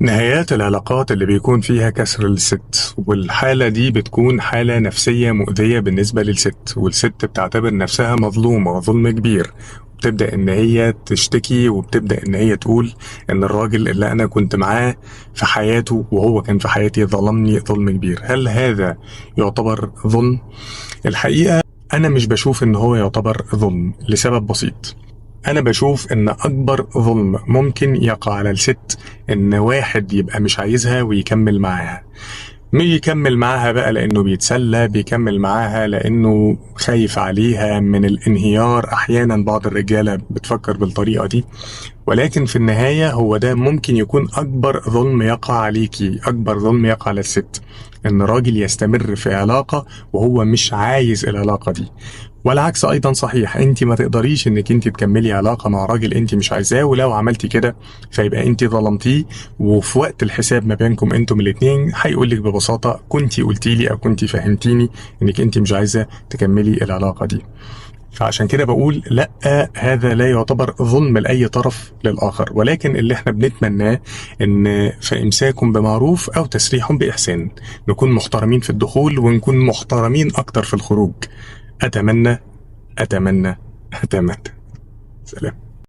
نهايات العلاقات اللي بيكون فيها كسر للست، والحالة دي بتكون حالة نفسية مؤذية بالنسبة للست، والست بتعتبر نفسها مظلومة ظلم كبير، بتبدأ إن هي تشتكي وبتبدأ إن هي تقول إن الراجل اللي أنا كنت معاه في حياته وهو كان في حياتي ظلمني ظلم كبير. هل هذا يعتبر ظلم؟ الحقيقة أنا مش بشوف إن هو يعتبر ظلم لسبب بسيط. أنا بشوف إن أكبر ظلم ممكن يقع على الست إن واحد يبقى مش عايزها ويكمل معاها. مش يكمل معاها بقى لأنه بيتسلى، بيكمل معاها لأنه خايف عليها من الانهيار. أحيانا بعض الرجالة بتفكر بالطريقة دي، ولكن في النهاية هو ده ممكن يكون أكبر ظلم يقع عليكي، أكبر ظلم يقع على الست، إن راجل يستمر في علاقة وهو مش عايز العلاقة دي. والعكس أيضا صحيح، أنت ما تقدريش إنك أنت تكملي علاقة مع راجل أنت مش عايزاه، ولو عملتي كده فيبقى أنت ظلمتيه، وفي وقت الحساب ما بينكم أنتم الاتنين هيقول لك ببساطة كنتي قلتي لي أو كنتي فهمتيني إنك أنت مش عايزة تكملي العلاقة دي. فعشان كده بقول لا، هذا لا يعتبر ظلم لأي طرف للآخر، ولكن اللي احنا بنتمناه إن فإمساك بمعروف أو تسريح بإحسان، نكون محترمين في الدخول ونكون محترمين أكتر في الخروج. أتمنى أتمنى أتمنى. سلام.